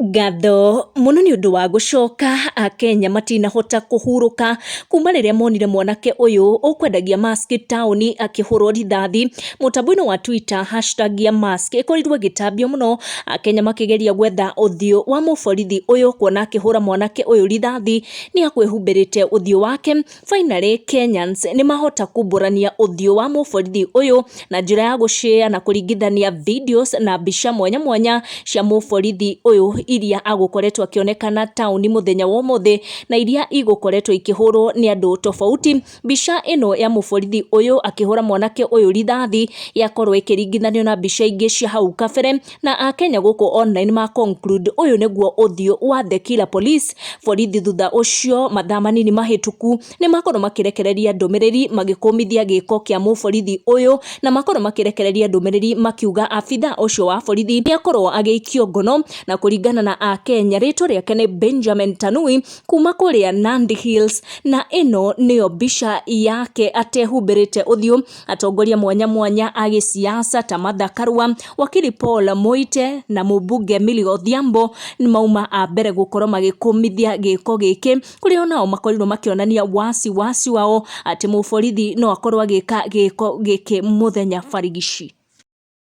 Ngatho mũno nĩ ũndũ wa gũcoka. Akenya matinahota kũhurũka kuma rĩrĩa monire mwanake ũyũ ũkwendagia mask taũni akĩhũrwo rithathi. Mũtambo-inĩ wa Twitter, hashtag ya mask ĩkorirwo ĩgĩtambio mũno, Akenya makĩgeria gwetha ũthiũ wa mũborithi ũyũ kuona akĩhũra mwanake ũyũ rithathi nĩ akwĩhumbĩrĩte ũthiũ wake. Finally, Kenyans nĩ mahota kumbũrania ũthiũ wa mũborithi ũyũ na njĩra ya gũshare na kũringithania videos na mbica mwanya mwanya cia mũborithi ũyũ iria agũkoretwo akĩonekana taũni mũthenya wa ũmũthĩ na iria igũkoretwo ikĩhũrwo nĩ andũ tofauti. Mbica ĩno ya mũborithi ũyũ akĩhũra mwanake ũyũ rithathi yakorwo ĩkĩringithanio na mbica ingĩ cia hau kabere, na Akenya gũkũ online ma conclude ũyũ nĩguo ũthiũ wa the killer police. Borithi thutha ũcio mathaa manini mahĩtũku nĩ makorwo makĩrekereria ndũmĩrĩri magĩkũmithia gĩko kĩa mũborithi ũyũ, na makorwo makĩrekereria ndũmĩrĩri makiuga abithaa ũcio wa borithi nĩ akorwo agĩikio ngono, na kũringana na Akenya rĩtwa rĩake nĩ Benjamin Tanui kuma kũrĩa Nandi Hills, na ĩno nĩyo mbica yake atehumbĩrĩte ũthiũ. Atongoria mwanya mwanya a gĩsiasa ta Martha Karua, wakiri Paul Muite na mũmbunge Millie Odhiambo nĩ mauma a mbere gũkorwo magĩkũmithia gĩko gĩkĩ, kũrĩa onao makorirwo makĩonania wasiwasi wao atĩ mũborithi no akorwo agĩka gĩko gĩkĩ mũthenya barigici.